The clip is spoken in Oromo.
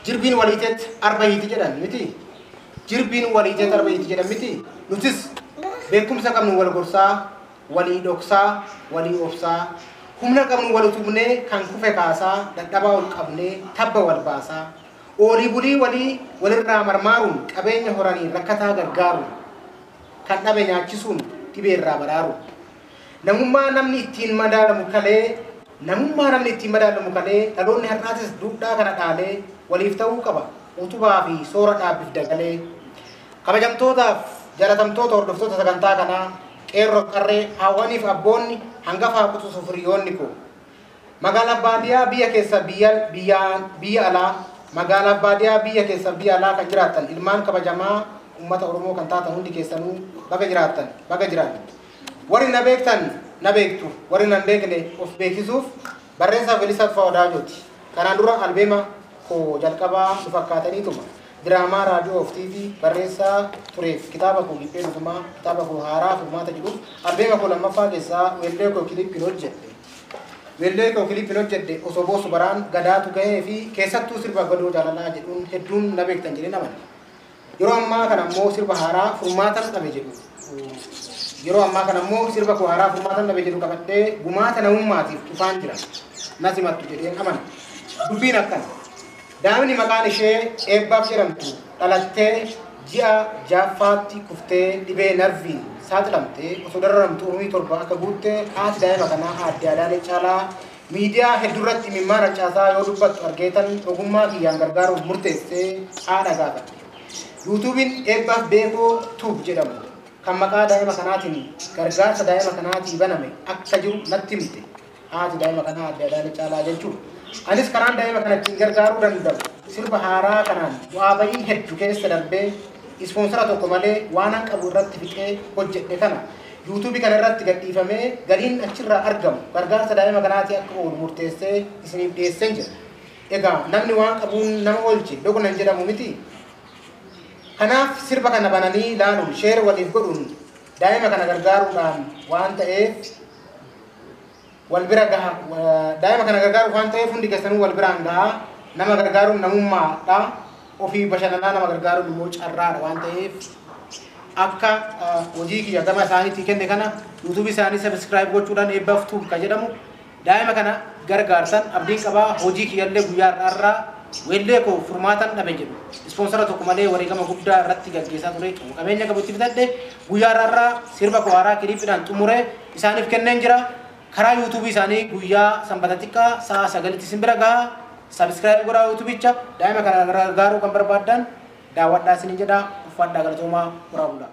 Jirbiin waliiteet arba hiiti jedhan miti. Jirbiin waliiteet arba hiiti jedhan miti. Nutis beekumsa qabnu wal gorsaa, walii dhoksaa, walii obsaa, humna qabnu wal utubnee kan kufe kaasaa, dadhabaa ol qabnee tabba wal baasaa, oolii bulii walii walirraa marmaaruun qabeenya horanii rakkataa gargaaruun kan dhabe nyaachisuun dhibeerraa baraaruun. Namummaa namni ittiin madaalamu kalee, namummaa namni ittiin madaalamu kalee, dhaloonni har'aatis duudhaa kana dhaalee waliif ta'uu qaba utubaa fi soora dhaabbiif dagalee. Kabajamtootaaf jaalatamtoota hordoftoota sagantaa kanaa, qeerroof qarree, haawwaniif abboonni, hangafaa quxisuuf hiriyoonni koo. Magaalaa baadiyyaa biyya keessa biyya alaa, magaalaa baadiyyaa biyya keessa biyya alaa kan jiraattan ilmaan kabajamaa uummata Oromoo kan taatan hundi keessanuu baga jiraattan, baga jiraattan. Warri na beektan na beektu, warri na hin beekne of beeksisuuf barreessaa Weellisaa Tufaa Wadaajooti. Kanaan dura albeema koo jalqabaa nu fakkaataniituma diraamaa raadiyoo of TV barreessaa tureef kitaaba koo Giphee Dhugumaa, kitaaba koo haaraa furmaata jedhuuf albeema koo lammaffaa keessaa weellee koo kiliippiin hojjedhe. Weellee koo kiliippiin hojjedhe osoo boosu baraan gadaatu gahee fi keessattuu sirba gadoo jaalalaa jedhuun hedduun na beektan jedhee namani. Yeroo ammaa kana immoo sirba haaraa furmaatan dhabe jedhu. Yeroo ammaa kana immoo sirba koo haaraa furmaatan dhabe jedhu qabadhee gumaata namummaatiif dhufaan jira. Na simattu jedheen amana. Dubbiin akkana. Daa'imni maqaan ishee Eebbaaf jedhamtu dhalattee ji'a ja'affaatti kuftee dhibee narviin saaxilamtee osoo dararamtu umurii 7 akka guutte haati daa'ima kanaa aadde Adaanech Caalaa miidiyaa hedduurratti imimmaan harcaasaa yoo dubbattu argeetan ogummaa kiyyaan gargaaruuf murteessee haadha gaafadhe. Yuutuubiin Eebbaaf Beekoo Tuub jedhamu kan maqaa daa'ima kanaatiin gargaarsa daa'ima kanaatii baname akka jiru natti himte haati daa'ima kanaa aadde Adaanech Caalaa jechuudha. Anis karaan daa'ima kana ittiin gargaaruu danda'u sirba haaraa kanaan bu'aa bayii hedduu keessa darbee ispoonsara tokko malee waan an qabu irratti fixee hojjedhe kana yuutuubii kana irratti gadhiifamee galiin achirraa argamu gargaarsa daa'ima kanaatii akka oolu murteessee isiniif dhiyeesseen jira. Egaa namni waan qabuun nama oolche dogonan jedhamu miti. Kanaaf sirba kana bananii ilaaluun sheer waliif godhuun daa'ima kana gargaaruudhaan waan ta'eef wal bira gaha. Daa'ima kana gargaaruuf waan ta'eef hundi keessanuu wal biraan gaha. Nama gargaaruun namummaadha. Ofii bashannanaa nama gargaaruun immoo carraadha waan ta'eef akka hojii kiyya gama isaaniitii kenne kana yuutuubii isaanii sabiskiraayib gochuudhaan Eebbaaf Tuub kan jedhamu daa'ima kana gargaarsan abdiin qabaa. Hojii kiyyallee guyyaa har'aarraa weellee koo furmaatan dhabe jedhu ispoonsara tokko malee wareegama guddaa irratti gaggeessaa ture qabeenya qabu itti bitadhe guyyaa har'aarraa sirba koo haaraa kiliippiidhaan xumuree isaaniif kenneen jira. Karaa yuutuubii isaanii guyyaa sanbata xiqqaa sa'a 9tti isin bira gaha. Sabiskiraayib godhaa yuutuubicha. Daa'ima kana gargaaruu kan barbaaddan daawwadhaa isiniin jedha. Uffadhaa, galatoomaa, horaa bulaa.